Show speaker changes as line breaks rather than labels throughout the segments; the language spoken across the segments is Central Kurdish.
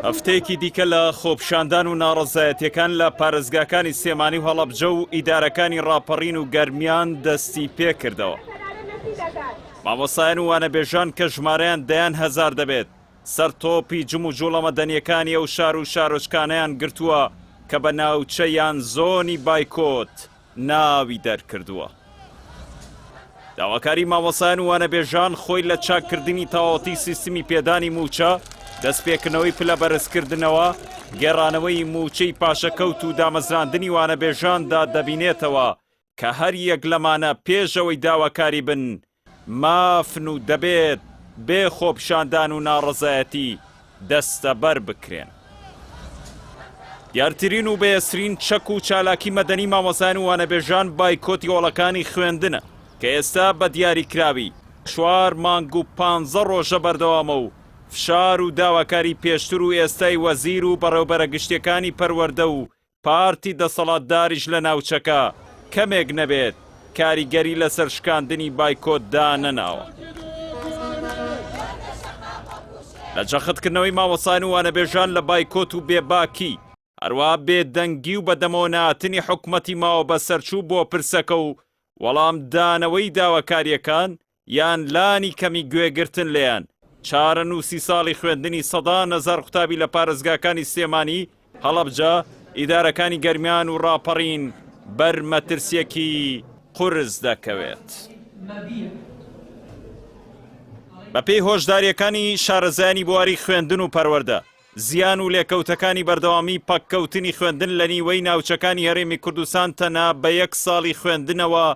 هەفتەیەکی دیکە لە خۆپیشاندان و ناڕەزایەتیەکان لە پارێزگاکانی سلێمانی و هەڵەبجە و ئیدارەکانی ڕاپەڕین و گەرمیان دەستی پێکردەوە. مامۆستایان و وانەبێژان کە ژمارەیان دەیان هەزار دەبێت، سەر تۆپی جموجوڵە مەدەنیەکانی ئەو شار و شارۆچکانەیان گرتووە کە بە ناوچە یان زۆنی بایکۆت ناوی دەرکردووە. داواکاری مامۆستایان و وانەبێژان خۆی لە چاککردنی تەواوەتی سیستمی پێدانی مووچە، دەستپێکردنەوەی پلە بەرزکردنەوە، گێڕانەوەی مووچەی پاشەکەوت و دامەزراندنی وانەبێژاندا دەبینێتەوە کە هەر یەک لەمانە پێش ئەوەی داواکاری بن مافن و دەبێت بێ خۆپیشاندان و ناڕەزایەتی دەستەبەر بکرێن. دیارترین و بەهێزترین چەک و چالاکی مەدەنی مامۆستایان و وانەبێژان بایکۆتی هۆڵەکانی خوێندنە کە ئێستا بە دیاریکراوی چوار مانگ و پانزە ڕۆژە بەردەوامە و فشار و داواکاری پێشتر و ئێستای وەزیر و بەڕێوبەرە گشتیەکانی پەروەردە و پارتی دەسەڵاتداریش لە ناوچەکە کەمێک نەبێت کاریگەری لەسەر شکاندنی بایکۆت دانەناوە. لە جەختکردنەوەی مامۆستایان و وانەبێژان لە بایکۆت و بێباکی، هەروەها بێدەنگی و بەدەمەوەنەهاتنی حکومەتی ماوەبەسەرچوو بۆ پرسەکە و وەڵامدانەوەی داواکارییەکان، یان لانی کەمی گوێگرتن لێیان، چارەنووسی ساڵی خوێندنی سەدان هەزار قوتابی لە پارێزگاکانی سلێمانی، هەڵەبجە، ئیدارەکانی گەرمیان و ڕاپەڕین بەر مەترسییەکی قورس دەکەوێت. بەپێی هۆشدارییەکانی شارەزایانی بواری خوێندن و پەروەردە، زیان و لێکەوتەکانی بەردەوامی پەککەوتنی خوێندن لە نیوەی ناوچەکانی هەرێمی کوردستان تەنها بە یەک ساڵی خوێندنەوە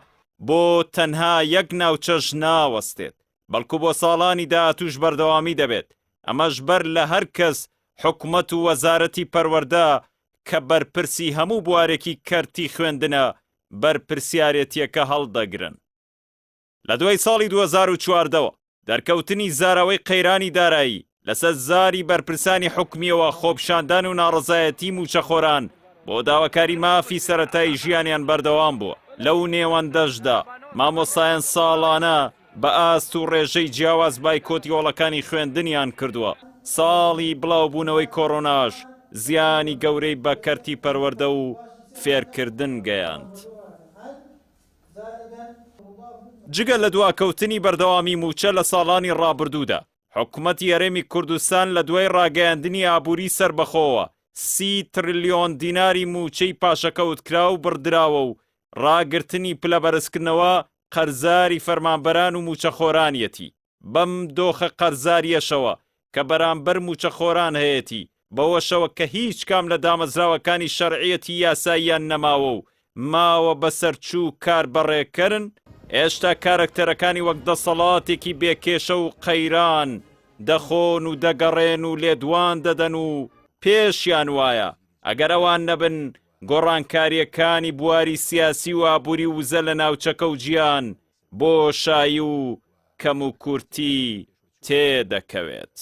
بۆ تەنها یەک ناوچەش ناوەستێت، بەڵکو بۆ ساڵانی داهاتووش بەردەوامی دەبێت، ئەمەش بەر لە هەر کەس حکومەت و وەزارەتی پەروەردە کە بەرپرسی هەموو بوارێکی کەرتی خوێندنە بەرپرسیارێتیەکە هەڵدەگرن. لە دوای ساڵی 2014 وە دەرکەوتنی زاراوەی قەیرانی دارایی لەسەر زاری بەرپرسانی حکومییەوە خۆپیشاندان و ناڕەزایەتی مووچەخۆران بۆ داواکاری مافی سەرەتایی ژیانیان بەردەوام بووە، لەو نێوەندەشدا مامۆستایان ساڵانە بە ئاست و ڕێژەی جیاواز بایکۆتی هۆڵەکانی خوێندنیان کردووە، ساڵی بڵاوبوونەوەی کۆرۆناش زیانی گەورەی بە کەرتی پەروەردە و فێرکردن گەیاند. جگە لە دواکەوتنی بەردەوامی مووچە لە ساڵانی ڕابردوودا، حکومەتی هەرێمی کوردستان لە دوای ڕاگەیاندنی ئابووری سەربەخۆوە سی ترلیۆن دیناری مووچەی پاشەکەوتکراو بڕدراوە و ڕاگرتنی پلەبەرزکردنەوە قەرزاری فەرمانبەران و مووچەخۆرانیەتی. بەم دۆخە قەرزارییەشەوە کە بەرامبەر مووچەخۆران هەیەتی، بەوەشەوە کە هیچ کام لە دامەزراوەکانی شەرعیەتی یاساییان نەماوە و ماوە بەسەرچوو کاربەڕێکەرن، هێشتا کارەکتەرەکانی وەک دەسەڵاتێکی بێ کێشە و قەیران دەخۆن و دەگەڕێن و لێدوان دەدەن و پێشیان وایە ئەگەر ئەوان نەبن گۆڕانکارییەکانی بواری سیاسی و ئابووری و وزە لە ناوچەکە و جیهان بۆشایی و کەموکورتی تێدەکەوێت.